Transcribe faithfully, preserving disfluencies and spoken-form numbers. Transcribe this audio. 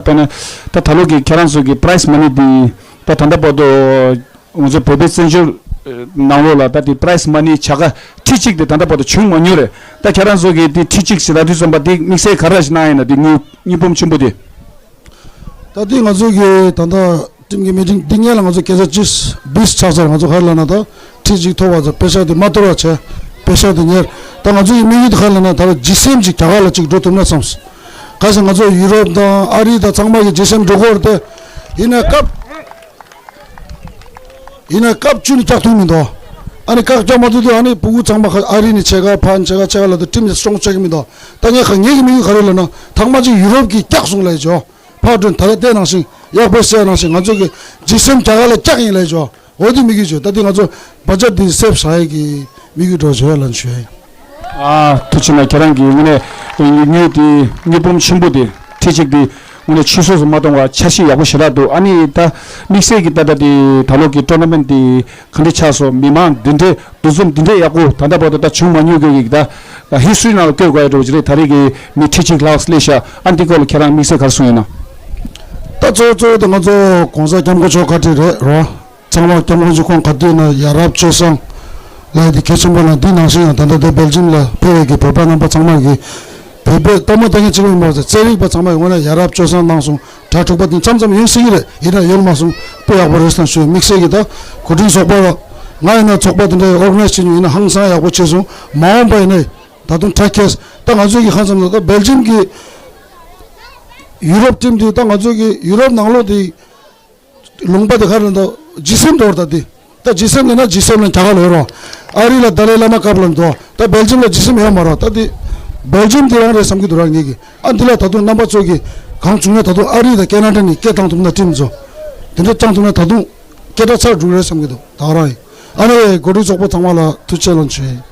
དཔེར་ན་ད་ད་ལོ་གི་ཁྱེད་རང་ཚོ་གི་prize money་འདི་ད་ད་ལྟ་བར་དུ་ང་ཚོ་བོད་པའི་བཙན་བྱོལ་ནང་ལོགས་ལ་ད་དེ་prize money་བྱ་དགའ་ཁྲི་གཅིག་དེ་ད་ལྟ་བར་དུ་བྱུང་མ་མྱོང་རེད། ད་ཁྱེད་རང་ཚོ་གི་དེ་ཁྲི་གཅིག་ཟེར་ད་དུས་ཙམ་པ་དེ་དམིགས་བསལ་ག་རེ་ཞིག་གནང་ཡིན་ན་དེ་དངུལ་དངུལ་འབུམ་ཆེན་པོ་དེ། ད་དེ་ང་ཚོ་གི་ད་ལྟ་ཊིམ་གི་མི་ཊིང་འདི་སྔོན་ལ་ང་ཚོ་སྐད་ཆ་ཅིག་བིས་ཆགས་ཚར། ང་ཚོ་ག་རེ་ལབ་ན་ད་ཁྲི་གཅིག་ཐོབ་པ་ཚོ་པེ་ཤག་དེ་མ་གཏོར་བ་བྱས། པེ་ཤག་དེ་ཉེར། ད་ང་ཚོ་གི་དམིགས་ཡུལ་དེ་ག་རེ་ལབ་ན་ད་ལྟ་ལྗིད་སེམས་ཅིག་རྒྱ་གར་ལ་ཅིག་འགྲོ་ཐུབ་ན་བསམ། ག་ཟེར་ང་ཚོ་ཡུ་རོབ་དང་ཨ་རི་དང་ཚང་མ་གི་ལྗིད་སེམས་འགྲོ་གི་ཡོད་རེད་དེ། ཡིན་ན་སྐབས་ཡིན་ན་སྐབས་བཅུ་ནས་བཀྱག་ཐུབ་མི་འདུག་ཨ་ནི་བཀག་རྒྱ་མ་ཐུབ་དུས་ཨ་ནི་ཕྲུ་གུ་ཚང་མ་ཁ་ཨ་རི་ནས་ཕྱེད་ཀ་ཕར་ཕྱེད་ཀ་ཕྱེད་ཀ་ལ་དུ་ཁྲིམས་ནས་སྲུང་བྱེད་ཀྱི་མི་འདུག་ད་ངས་ཁ་ངེད་ཀྱི་དམིགས་ཡུལ་ག་རེ་ལབ་ན་ཐང་མ་ཅིག་ཡུ་རོབ་ཀྱི་བཀྱག་སོང་ལབ་ཡོད་ཅོ། ཕར་དྲན་ད་ལྟ་བལྟས་ནང་བཞིན་ཡག་པོ་བཤད་ནང་བཞིན་ང་ཚོ་གི་ལྗིད་སེམས་རྒྱ་གར་ལ་བཀྱག་ཡིན་ལབ་ཡོད་ཅོ། འོ་དེ་དམིགས་ཡུལ་ཅོ། ད་དེ་ང་ཚོ་བ་ཇ་དེ་སེབ་བྱ་ཡས་ཀྱི་དམིགས་ཡུལ་འགྲོ་བྱོས་ལབ་ཞུ་ཡ་ཡིན། ཨ་ཐུགས་རྗེ་གནང་། ཁྱེད་རང་གི་དངོས་གནས་དངུལ་དེ་དངུལ་འབུམ་ཆེན་པོ་དེ་ཁྲི་གཅིག་དེ་དངོས་གནས་ཕྱི་སོ་སོ་མ་གཏོང་བ་འཆར་གཞི་ཡག་པོ་ཞེ་དྲག་འདུག་ཨ་ནི་ད་དམིགས་བསལ་གྱི་ད་ལྟ་དེ་ད་ལོ་གི་ཊོར་ན་མེན་ཊི་དེ་ག་འདྲ་ཆགས་སོང་། མི་མང་འདི་འདྲའི་འདུ་འཛོམས་འདི་འདྲའི་ཡག་པོ་ད་ལྟ་བར་དུ་ད་བྱུང་མ་མྱོང་གི་ད་ཧི་སི་ཊོ་རི་ནང་ལ་བཀོད་དགོས་ཡ་འགྲོ་གི་རེད། ད་རེས་ཀྱི་མི་ཁྲི་གཅིག་ལྷག་སླེབས་ཤག་ཨ་འདི་སྐོར་ལ་ཁྱེད་རང་དམིགས་བསལ་ག་རེ་གསུང་ཡོད་ན། ད་གཙོ་བོ་གཙོ་བོ་དེ་ང་ཚོ་༸གོང་ས་༸སྐྱབས་མགོན་མཆོག་བཀའ་དྲིན་རེད་རོ། ཚང་མ་སྐྱབས་མགོན་གྱི་ཁོང་ག་དུས་ན་ཡ་རབས་སྤྱོད་བཟང་ལབ་ཡ་དེ་གལ་ཆེན་པོ་ལ། འདི་ནང་བཞིན་ཡང་ད་ལྟ་དེ་སྦེལ་ཇམ་ལ་ཕེབས་པའི་གི་བོད་པ་རྣམ་པ་ཚང་མ་གི་བོད་པའི་ལྟད་མོ་ལྟ་མཁན་གཅིག་པུ་མ་ཟད་རྩེད་རིགས་པ་ཚང་མ་ཡོང་ན་ཡ་རབས་སྤྱོད་བཟང་གནང་སོང་། གྲྭ་ཕྲུག་པ་དེ་མཚམས་མཚམས་ཡོང་སྲིད་ཀྱི་རེད། ཡིན་ན་ཡོང་མ་སོང་དཔེ་ཡག་པོ་རེད་བསམ་ཞུ། དམིགས་བསལ་གྱི་ད་གོ་སྒྲིག་ཚོགས་པ་ལ་ང་ཡིན་ན་ཚོགས་པ་དེ་འདྲ་ཨོར་ག་ནའི་ཛི་བྱེད་མྱོང་ཡིན་ན་ཧང་སང་ཡག་པོ་བྱས་སོང་། མ་འོངས་པ་ཡིན་ན་ད་དུང་དྲག་གས། ད་ང་ཚོས་ཀྱི་ཧང་སང་ད་སྦེལ་ཇམ་གྱི་ཡུ་རོབ་ཊིམ་དེ་ད་ང་ཚོས་ཀྱི་ཡུ་རོབ་ནང་ལོགས་དེ། ལུང་པ་དེ་ག་རེ་འདུག་ལྗིད་སེམས་འདོར་ད་དེ། ད་ལྗིད་སེམས་ལ་ན་ལྗིད་སེམས་ལ་རྒྱ་གར་ལ་ཡོད་རོགས། ཨ་རི་ལ་ཏཱ་ལའི་བླ་མ་སྐབས་ལ་འདུག་ད་སྦེལ་ཇམ་ལ་ལྗིད་སེམས་ཡོད་མ་རོགས། ད་དེ་སྦེལ་ཇམ་དེ་རང་རེད་བསམ་གྱི་འདུག་ར་ངེད་ཀྱི། ཨ་འདི་ལ་ད་དུང་རྣམ་པ་ཚོ་གིས་གང་བྱུང་ན་ད་དུང་ཨ་རི་དང་ཁེ་ན་ཌ་ནས་སྐད་བཏང་ཐུབ་ན་ཊིམ་ཚོ་དེ་འདྲ་བཏང་ཐུབ་ན་ད་དུང་སྐད་གྲགས་ཚར་འགྲོ་རེད་བསམ་གྱི་འདུག་ད་ག་རང་ཡིན། ཨ་ནི་གོ་སྒྲིག་ཚོགས་པ་ཚང་མ་ལ་ཐུགས་རྗེ་ཆེ་ལོ་ཆེ།